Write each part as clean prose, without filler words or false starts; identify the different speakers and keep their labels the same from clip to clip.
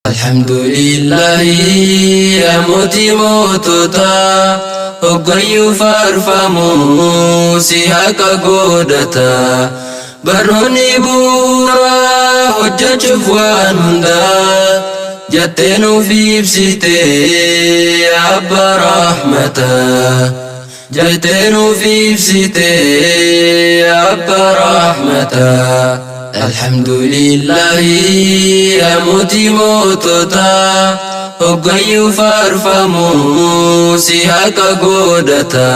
Speaker 1: Alhamdulillaahi yaa mootii moototaa, hoggayyuu faarfamu si haqa godhata. Barnoonni bu'uuraa hojjechuuf waan hundaa, jettee nuuf ibsite abbaa rahmataa. Jettee nuuf ibsite abbaa rahmataa. Alhamdulillaahi yaa mootii moototaa, hoggayyuu faarfamu si haqa godhata.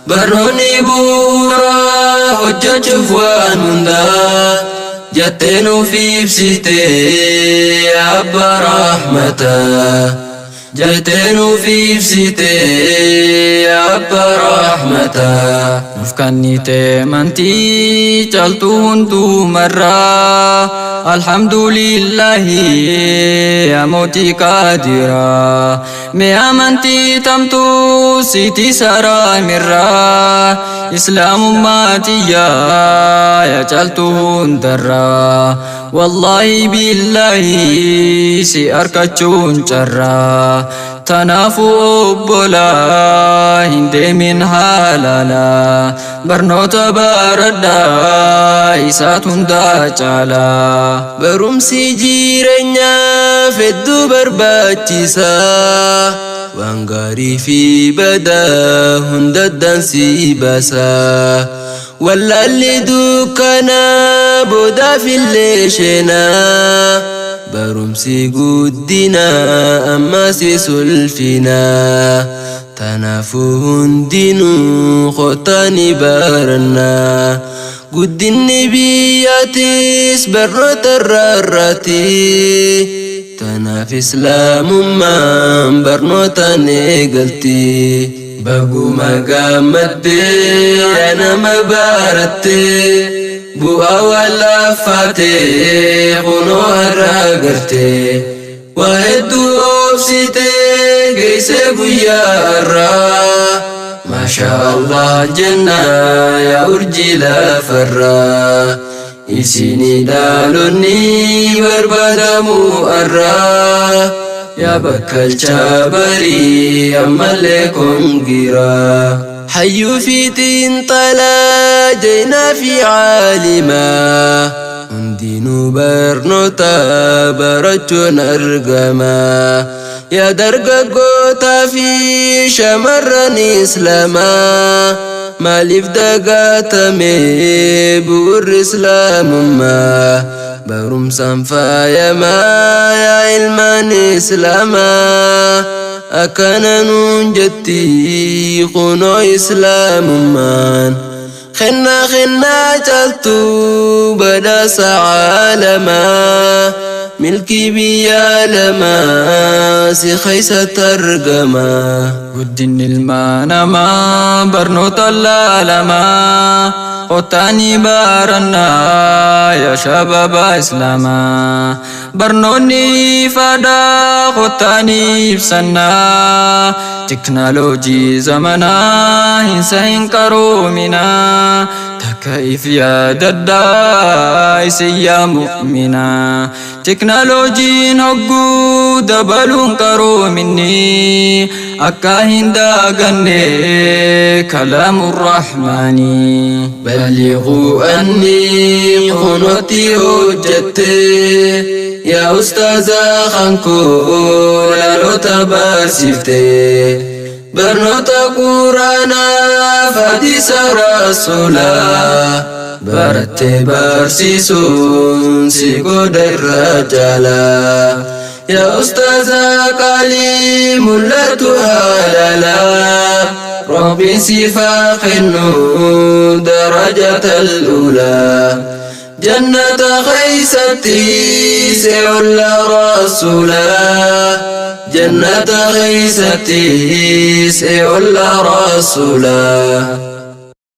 Speaker 1: Barnoonni bu'uuraa hojjechuuf waan hundaa, jettee nuuf ibsite abbaa rahmataa. Jettee nuuf ibsite abbaa rahmataa.
Speaker 2: Nuuf kennite amantii caaltuu hundumarraa. Alhamdulillahi yaa mootii qaadiraa. Mee amantii tamtuu siiti saraamirraa? Islaamummaa tiyyaa yaa caaltuu hundarraa. Wallaahi billaahi si argachuun carraa. Tanaafuu obbolaa, hin deemin haalaalaa. Barnoota baradhaa, isaatu hundaa caalaa.
Speaker 1: Barumsi jireenyaaf hedduu barbaachisaa. Waan gaarii fi badaa hunda addaan baasa. Wallaalli dukkanaa boodaafillee sheenaa. Barumsi guddina, ammas sulfina. Tanaafuu hundinuu kottaa barannaa. Guddinni biyyaatis barnoota irraati. Tanaaf islaamummaan barnootaan eegalti. Baguma gammaddee yaa nama barattee, bu'aa waan laaffaatee kunoo har'a gartee. Waa hedduu obsitee geessee guyyaa har'aa. Maasha Allah jennaa yaa urjii lafarraa. Isinii dhaalonni barbaadamu har'aa. Yaa bakkalcha barii ammallee kongiraa. Hayyuu fi xiinxalaa, jeenaa fi caalimaa, hundinuu barnoota barachuun argama. Yaa dargaggootaa fi shamarran islaamaa, maaliif dagatame bu'urri islaamummaa? Barumsaan faayamaa yaa ilmaan islaamaa. Akkana nuun jetti kunoo islaamummaan. Kennaa kennaa caaltuu, badhaasa caalamaa, milkii biyya lamaa si keessatti argama.
Speaker 2: Guddinni ilma namaa barnoota laalamaa. Qotaanii barannaa yaa shababa islaamaa. Barnoonni ifaadhaa, qotaanii ibsannaa. Teknooloojii zamanaa hin sahin qaroominaa. Takka if yaadadhaa isin yaa mu'minaa. Teknooloojiin hogguu dabaluun qaroominni akka hin daaganne kalaamu rahmaanii.
Speaker 1: بلغوا أني قنوتي hojjette yaa ustaaza kankoo, dhaloota barsiifte. Barnoota quraanaa, hadiisa rasuulaa barattee barsiisuun si godha irra jaalaa. Yaa ustaaza qaalii, mul'atu haalaalaa, Rabbiin siifaa kennu darajata al-uulaa. Jannata keeysatti se'olla rasuulaa. Jannata keeysatti se'olla rasuulaa.